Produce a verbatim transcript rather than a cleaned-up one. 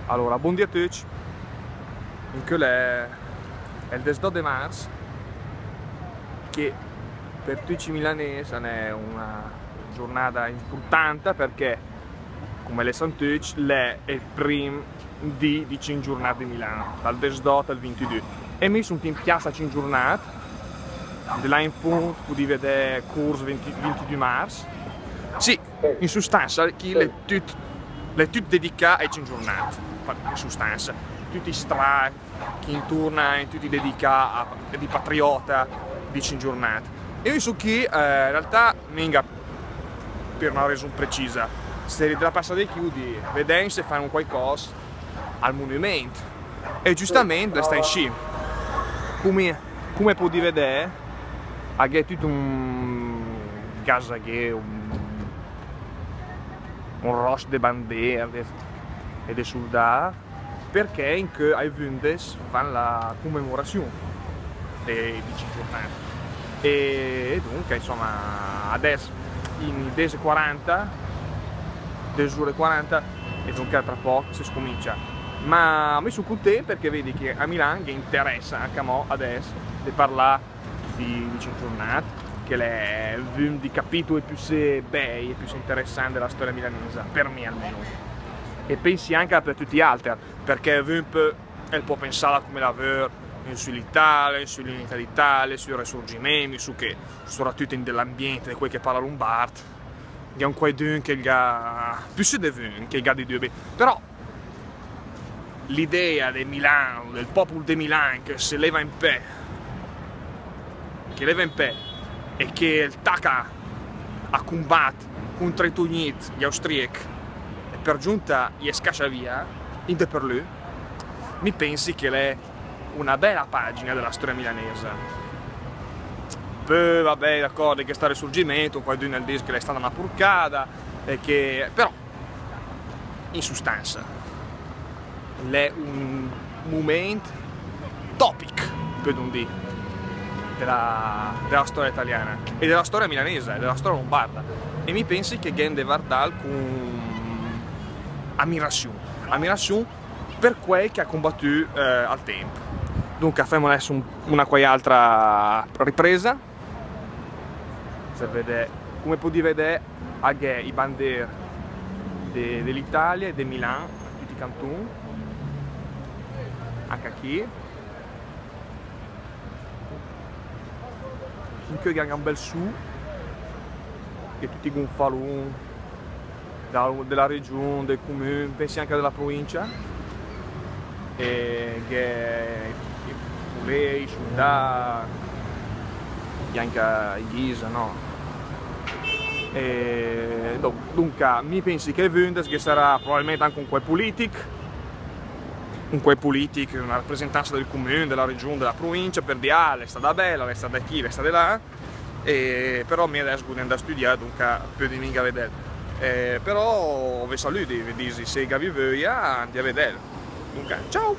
Alora, bondì a tücc. Incö l'è, l'è el desdòt de marz, che per tücc i milanes l'è una giurnada impurtanta, perché, come l'è santücc, l'è el prim dì di cinch giurnad de Milan, dal desdòt al vintidü. E mi sun chì in piazza cinch giurnad, de là in fund pudì vedè curs vinti, vintidü marz. Sì, in sustanza, chì l'è tüt, l'è tüt dedicà ai cinch giurnad, in sustanza, tücc i strad, chì inturna, tücc dedicà a, di patriota, di cinch giurnad. E mi sun chì, eh, in realtà, minga per una resun precisa. Seri dree a passà de chì, pudì vedè se fan un quaicòs al monument. E giustament l'è stacc inscì. Come, come pudì vedè, a gh'è tüt un, gh'è un, un ròsc de bandere e de suldà, perché incö ai vündes fan la commemorazion de, di cinch giurnad. E, e dunca, insoma, adess in dece e quaranta, dece ure e quaranta, e dunca tra pòch se scumincia. Ma mi sun cuntent perché vedi che a Milan ghe interessa anca mò adess de parlà di, di cinch giurnad, che l'è vün di capitol püssee bei e püssee interessant de la storia milanesa, per mi almeno. E pensi anca per tücc i alter, perché vün pö, el pò pensàla come la vör, sü l'Italia, sü l'unità d'Italia, sül Resurgiment, sü che, soprattüt in de l'ambient de quei che parla lumbard, gh'è un quaidün che gh'ha, püssee de vün che gh'ha di dübi. Però l'idea de Milan, del pòpol de Milan che se leva in pè, che leva in pè e che el taca a cumbatt cuntra i tugnit, i austriech, e per giunta i scaccia via, in de per lü, mi pensi che l'è una bela pagina de la storia milanesa. Pö, va bè, d'acòrd, che sta Resurgiment, quaidün el dis che l'è stada una purcada, e che, però, in sustanza, l'è un mument topic, pödum dì, de la, de la storia italiana, e de la storia milanesa, e de la storia lumbarda. E mi pensi che gh'em de vardàl cun ammirazion. Ammirazion per quei che ha cumbattü, eh, al temp. Dunca, fem adess un, una quai altra ripresa. Se vede, come pudì vedè, a gh'è i bander de, de l'Italia e de Milan, tücc i cantun. Anca chì. Incö gh'è anca un bel sù, che tücc i gunfalun de la, de la region, del comün, pensi anca de la provincia, e gh'è i pulei, i suldà, e anca i ghisa, no? E do-, dunca, mi pensi che ai vündes ghe sarà probabilment anca un quai pulitic, un quai pulitic, una rapresentanza del comün, de la region, de la provincia, per dì: "Ah, l'è stada bela, l'è stada chì, l'è stada là." E però mi adess gh'ho de andà a stüdià, dunca pödi minga vedel. Eh, però ve salüdi, ve disi, se gh'avi vöia, andì a vedel. Dunca, ciao!